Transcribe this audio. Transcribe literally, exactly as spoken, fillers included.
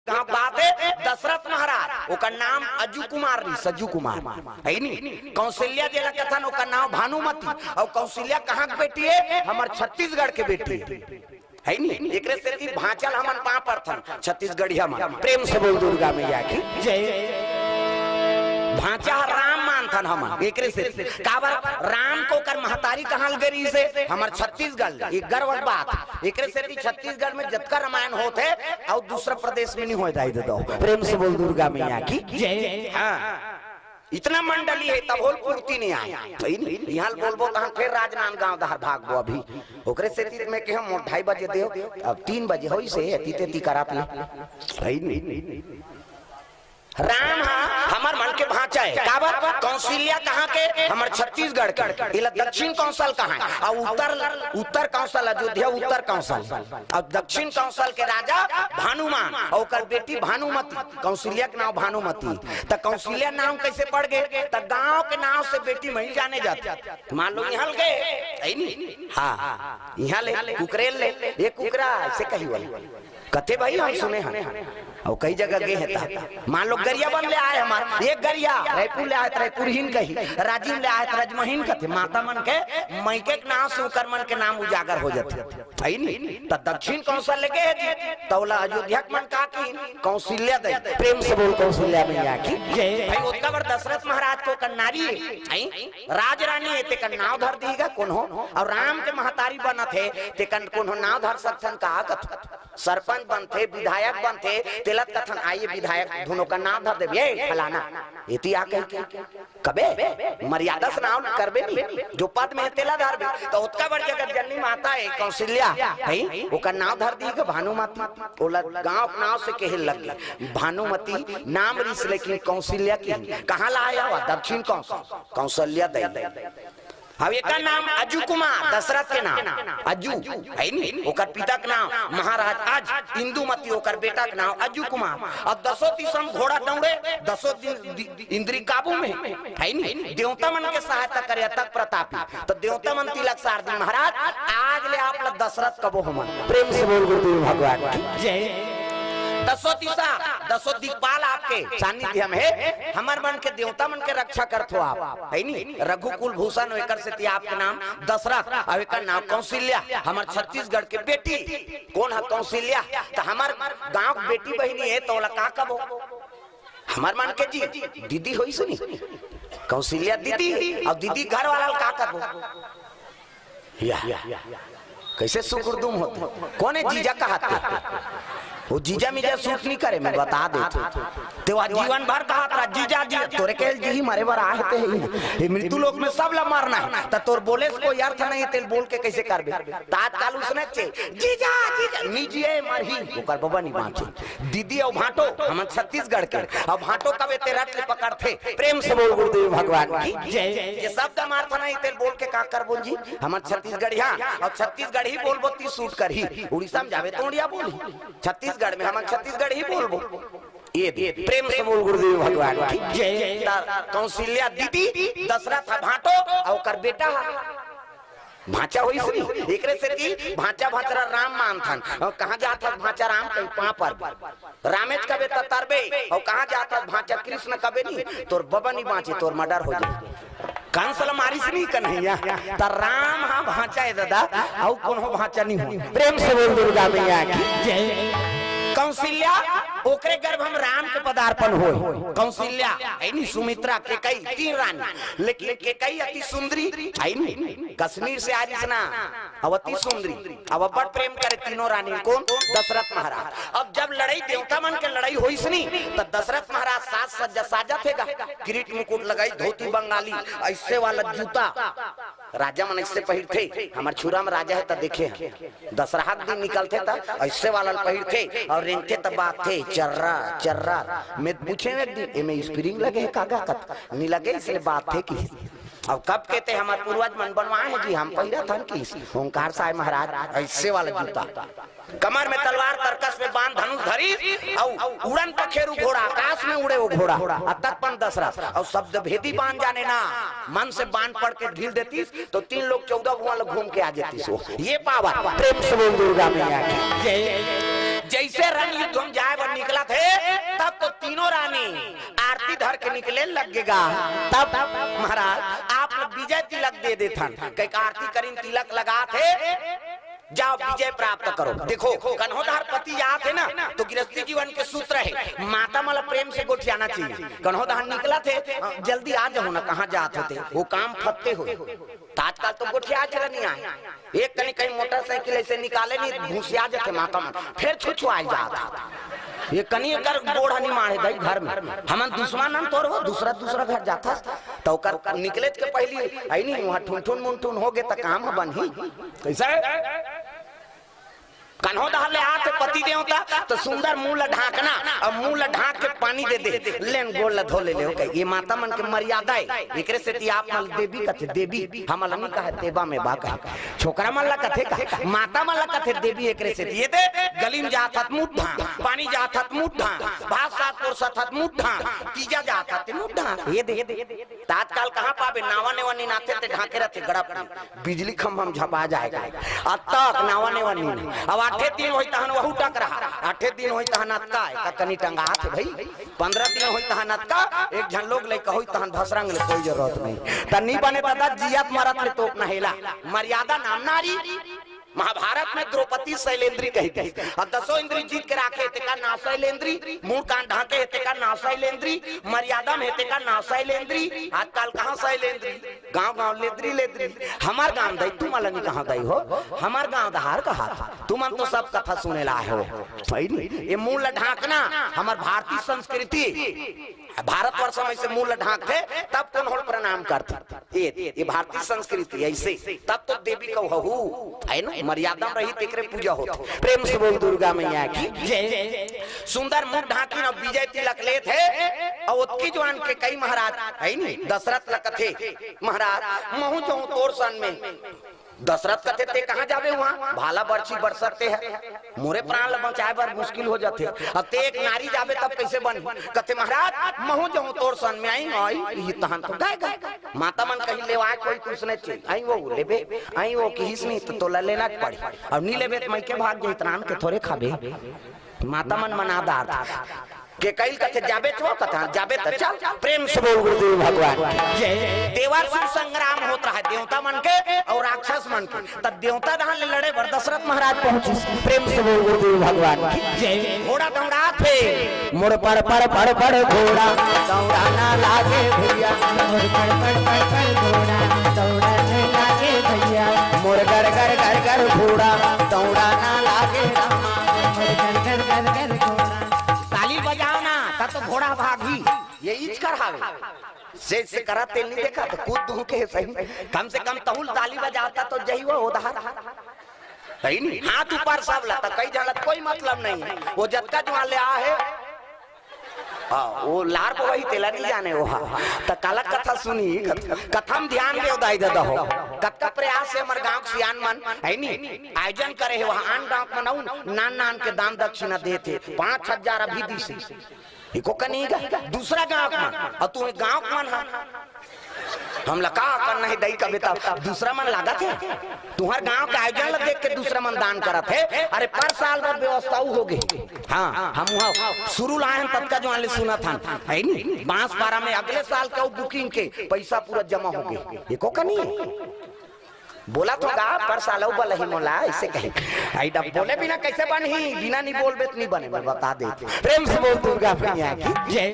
गांव बात हे, दशरथ महाराज, ओकर नाम अजू कुमार नहीं, सजू कुमार, हे नी? कौशल्या जेला कथन, ओकर नाम भानुमती। अउ कौशल्या कहाँ के बेटी हे? हमर छत्तीसगढ़ के बेटी हे, हे नी? एकरे सेती भांचा ल हमन पांव परथन, छत्तीसगढ़िया मन। प्रेम से बोल दुर्गा मैया की जय। भांचा ह राम मानथन हमन, एकरे सेती। काबर? राम के ओकर महतारी कहाँ ल गे रिहिस हे? हमर छत्तीसगढ़। ये गर्व के बात। एकरे सेती छत्तीसगढ़ में जतका रामायण होत हे, अउ दूसरा प्रदेश में नहीं होय, दाई ददा। प्रेम से बोल दुर्गा मैया की जय। हाँ, इतना मंडली हे, तभो ल पूर्ति नहीं आय। तो इन, इहाँ ल बोलबो, तहाँ फेर राजनांदगांव डहर भागबो अभी। ओकरे सेती मैं कहेंव, मोर ढाई बजे देव, अब तीन बजे होइस हे, एती तेती करत ना। हे नी? राम हा हमर मन के भांचा हे। काबर? कौशल्या कहाँ के? हमर छत्तीसगढ़ के। एला दक्षिण कौशल कहाय, अउ उत्तर, उत्तर कौशल, अयोध्या उत्तर कौशल। अउ दक्षिण कौशल के राजा भानुमान, अउ ओकर बेटी भानुमती। कौशल्या के नाम भानुमती। त कौशल्या नाम कइसे पड़ गे? त गांव के नाम से बेटी मइल जाने जाथे। मान लो इहाँ ल गे, हे नी? हाँ, इहाँ ले, कुकरेल ले, ये कुकरा, अइसे कही वाला। कथे भाई, हम सुने हन, अउ कई जगह गे हे त। मान लो गरियाबंद ले आय हमर, एक गरिया रायपुर ले आय त रायपुरहिन कही, राजिम ले आय त रजमहिन कथे। माता मन के मइके के नाम से ओकर मन के नाम उजागर हो जाथे, हे नी? त दक्षिण कौशल ले गे हे जी, त ओला अयोध्या के मन का कहिन? कौशल्या दई। प्रेम से बोल कौशल्या मैया की जय। भाई, ओतका बड़ दशरथ महाराज के ओकर नारी हे, हे? राजरानी हे, तेकर नाव धर दिही गा कोनो। अउ राम के महतारी बनत हे, तेकर कोनो नाव धर सकथन का? कथन सरपंच बनथे, विधायक बनथे, तेला कथन, आइए विधायक, दुनों का नाम धर देबे, ए फलाना, एती आ कहि के। कबे? मर्यादा से नाम करबे नहीं, जो पद में हे तेला धरबे। त ओतका बड़ जगत जननी माता हे कौशल्या, हे? ओकर नाम धर दिही गा भानुमती। ओला गांव के नाम से कहे लग गे भानुमती नाम रिहिस, लेकिन कौशल्या किहिन। कहाँ ल आय? दक्षिण कौशल, कौशल्या दई। अब एकर नाम अजू कुमार, दशरथ के नाम अजू, हे नी? ओकर पिता के नाम महाराज अज, इंदुमती ओकर बेटा के नाम अजू कुमार। अब दसो दिशा म घोड़ा दौड़े, दसो दि-, दि-, इंद्री काबू में, हे नी? देवता मन के सहायता करे अतक प्रतापी। त देवता मन तिलक सार दिन, महाराज, आज ले आप ला दशरथ कबो हमन। प्रेम से बोल गुरुदेव भगवान की जय। दसो दिशा, दसो दिक्पाल आपके सानिध्य में हे। हमर मन के देवता मन के रक्षा करथो आप, हे नी? रघुकुल भूषण, एकर सेती आपके नाम दशरथ, अउ एकर नाम कौशल्या, हमर छत्तीसगढ़ के बेटी। कोन ह कौशल्या? त हमर गांव के बेटी बहिनी हे, त ओला का कबो? हमर मन के जी, दीदी होइस नी, कौशल्या दीदी, अउ दीदी घर वाला ल का कबो? या, कइसे सुकुरदुम होथे? कोने जीजा कहत हे? वो जीजा मीजा सूट नहीं करे, मैं बता देथों। ते वो जीवन भर कहत रहा, "जीजा, जीजा।" तोरे के जी मरे बर आहे ते ही। ये मृत्यु लोक में सब ला मरना हे, त तोर बोले से कोई अर्थ नहीं हे, तेल बोल के कइसे करबे? त आजकल उसने चे, "जीजा, जीजा," निजिए मरही, ओकर बबा नहीं बांचे। दीदी अउ भांटो, हमन छत्तीसगढ़ के, अउ भांटो कबे ते रट ले पकड़थे। प्रेम से बोल गुरुदेव भगवान की जय। ये शब्द मारथन, तेल बोल के का करबो जी? हमन छत्तीसगढ़िया, अउ छत्तीसगढ़ी बोलबो ती सूट करही। उड़ीसा में जाबे त उड़िया बोलही, छत्तीसगढ़ में हमन छत्तीसगढ़ी बोलबो। ये दे, प्रेम से बोल गुरुदेव भगवान की जय। त कौशल्या दीदी, दशरथ ह भांटो, अउ ओकर बेटा ह भांचा होइस नी, एकरे सेती भांचा भांचरा राम मानथन। अउ कहाँ जात हस भांचा राम, कहीं पाँव परबे। रामेच कबे त तरबे, अउ कहाँ जात हस भांचा कृष्ण कबे नी, तोर बबा नी बांचे, तोर मर्डर हो जाए। कंस ल मारिस नी कन्हैया, त राम हा भांचा हे ददा, अउ कोनो भांचा नी हो। प्रेम से बोल दुर्गा मैया की जय। कौशल्या, ओकरे गर्भ में राम के पदार्पण होय। कौशल्या, हे नी, सुमित्रा, केकई, तीन रानी, लेकिन केकई अति सुंदरी, हे नी, कश्मीर से आरिस ना, अउ अति सुंदरी, अउ अब्बड़ प्रेम करे तीनों रानी। कोन? दशरथ महाराज। अब जब लड़ई, देवता मन के लड़ई होइस नी, त दशरथ महाराज साज सज्जा साजत हे गा, किरीट मुकुट लगाई, धोती बंगाली, अइसे वाला जूता, राजा मन अइसे पहिरथे, हमर छुरा में राजा हे त देखे हन, दशहरा के दिन निकलथे त अइसे वाला ल पहिरथे, अउ रेंगथे त बाजथे चर्रा चर्रा। मैं पूछेंव एक दिन, एमे स्प्रिंग लगे हे का गा? कथे नी लगे, इसलिए बाजथे कि। अब कब के ते हमर पूर्वज मन बनवाए हे जी, हम पहिरत हन कि ओंकार साय महाराज अइसे वाला जूता, कमर में तलवार, तरकस में बाण, धनुष धरिस, अउ उड़न पखेरु घोड़ा, आकाश में उड़े वो घोड़ा, अतक पन दशरथ, अउ शब्द भेदी बाण जाने ना, मन से बाण पढ़ के ढील देतिस, त तीन लोक चौदह भुवन ल घूम के आ जातिस वो। ये पावर, प्रेम से बोल दुर्गा मैया की जय। जइसे रण युद्ध में जाए बर निकलत हे, निकले लगेगा, तब महाराज आप ल विजय तिलक दे देथन। कहिके आरती करिन, तिलक लगात हे, जाओ विजय प्राप्त करो। देखो, कन्हो डहर पति जात हे ना, तो गृहस्थी जीवन के सूत्र हे, माता मन ल प्रेम से गोठियाना चाहिए। कन्हो डहर निकलत हे, जल्दी आ जाओ ना, कहाँ जात होते, वो काम फत्ते हो। त आजकल तो गोठिया चला नहीं आए, एक कनी कहीं मोटरसाइकिल ऐसे निकाले नहीं, घुसिया जाथे माता मन, फिर छुछुआए जात हे। ये कनी एकर गोड़ हनी मारे दई घर में, हमन दुश्मन हन तोर हो, दूसरा दूसरा घर जाथस, त ओकर निकले के पहली आई नहीं, वहाँ ठुनठुन मुनठुन हो गे त काम ह बनही। कैसे? कन्हो डहर ले आत हे पति देवता, त सुंदर मुंह ल ढांकना, अउ मुंह ल ढांक के पानी दे दे, लेन गोड़ ल धो ले ले, हो कहे। ये माता मन के मर्यादा हे, एकरे सेती आप मन ल देवी कथे, देवी, हमन ल नहीं कहे, देवा में बा कहे। छोकरा मन ल कथे का, माता मन ल कथे देवी, एकरे सेती। ये दे, गली में जात हत मुंह ढांक, पानी जात हत मुंह ढांक, भात साग परोसत हत मुंह ढांक, तीजा जात हत मुंह ढांक, ये दे। त आजकल कहाँ पाबे, नावा नेवा नीनाथे ते ढांके रथे गड़प में। बिजली खंभा म झपा जाय गा। अतक नावा नेवा नीन। अब आठे दिन होही तहन वहू टकरहा। आठे दिन होही तहन अतका, त कनी टंगात हे भई। पंद्रह दिन होही तहन अतका, एक झन लोग लइका होही तहन भसरंग ले कोई जरूरत नहीं। त नी बने दादा, जियत मरत ले तोप नहेला। मर्यादा नाम नारी। महाभारत में द्रौपदी शैलेंद्री कही गई। अउ दसों इंद्री जीत के राखे हे, तेकर नाव शैलेंद्री। मुंह कान ढांके हे, तेकर नाव शैलेंद्री। मर्यादा में हे, तेकर नाव शैलेंद्री। आजकल कहाँ शैलेंद्री? गांव गांव लेदरी लेदरी। हमर गांव दई, तुमन ल नी कहा दई हो, हमर गांव डहर कहा। तुमन तो सब कथा सुने ला आए हो, सही नहीं? ये मुंह ल ढांकना, हमर भारतीय संस्कृति। भारतवर्ष में ऐसे मुंह ल ढांकथे, तब कोनो ल प्रणाम करथे। ये, ये भारतीय संस्कृति ऐसे, तब तो देवी कहू हहू, हे ना? मर्यादा में रही, तेकरे पूजा होथे। प्रेम से बोल दुर्गा मैया की जय। सुंदर मुंह ढांकिन अउ विजय तिलक लेत हे, अउ ओतकी जुवान कैकई महाराज, हे नी, दशरथ ल कथे, महाराज, महूं जाहूं तोर सन में। दशरथ कथे, ते कहाँ जाबे उहाँ? भाला बरछी बरसत ते हे, मोरे प्राण ल बचाए बर मुश्किल हो जाथे। अब ते एक नारी जाबे तब कैसे बनही? कथे, महाराज, महूं जाहूं तोर सन में, आई, आई, ये तहन तो गए, गए। माता मन कही, लेवाए कोई कुछ नहीं चाहिए, आई वो लेबे, आई वो किहिस नहीं तो तोला लेना पड़ी। अब नी लेबे त मइके भाग जाही, त रांध के थोरे खाबे। माता मन मना डारथे। कैकई ल कथे, जाबे तो कथा, जाबे त चल। प्रेम से बोल गुरुदेव भगवान की जय। देवासुर संग्राम होत रहा, देवता मन के अउ राक्षस मन के। त देवता डहर ले लड़े बर दशरथ महाराज पहुंचिस। प्रेम से बोल गुरुदेव भगवान की जय। घोड़ा दौड़ात हे। मोर पड़ पड़ पड़ पड़ घोड़ा दौड़ाना लागे भैया। मोर पड़ पड़ पड़ पड़ घोड़ा दौड़ाने लागे भैया। मोर गड़ गड़ गड़ गड़ घोड़ा दौड़ाना लागे रामा। मोर गड़ गड़ गड़ गड़ घोड़ा। ताली बजाओ ना, तब तो घोड़ा भागही। ये इचकर हावे। से, से करा तेल नहीं देखा तो कूद दूं के सही। कम से कम तहुल ताली बजाता तो जही वो उधार। सही नहीं? हाथ ऊपर सब ला, त कई झन ला कोई मतलब नहीं हे। वो जतका जुवान ले आ हे, हाँ, वो लार बवही तेला नहीं जाने वो, हाँ। त काला कथा सुनी, कथ-, कथा म ध्यान दे दाई ददा हो। कतका प्रयास से हमर गांव के सियान मन, हे नी, आयोजन करे हे, वहाँ आन गांव के मन अउ नान नान के दान दक्षिणा देथे, पाँच हजार अभी दिस हे। एको कनी गा, दूसरा गांव के मन, अउ तुंहर गांव के मन हा, हमला का करना हे दई कबे तब, दूसरा मन लागत हे, तुंहर गांव के आयोजन ला देख के दूसरा मन दान करत हे। अरे पर साल बर व्यवस्था अउ हो गे। हाँ, हम वहाँ शुरू लाए हन, ततका जुवान ले सुनत हन, हे नी? बांसपारा में अगले साल के अउ booking के पैसा पूरा जमा हो गे। एको कनी हे। बोलत हों गा, पर साल अउ बलही मोला, ऐसे कही। आई डब बोले बिना कैसे बनही? बिना नहीं बोलबे त नहीं बने, मैं बता देत हूँ। प्रेम से बोल दुर्गा मैया की जय।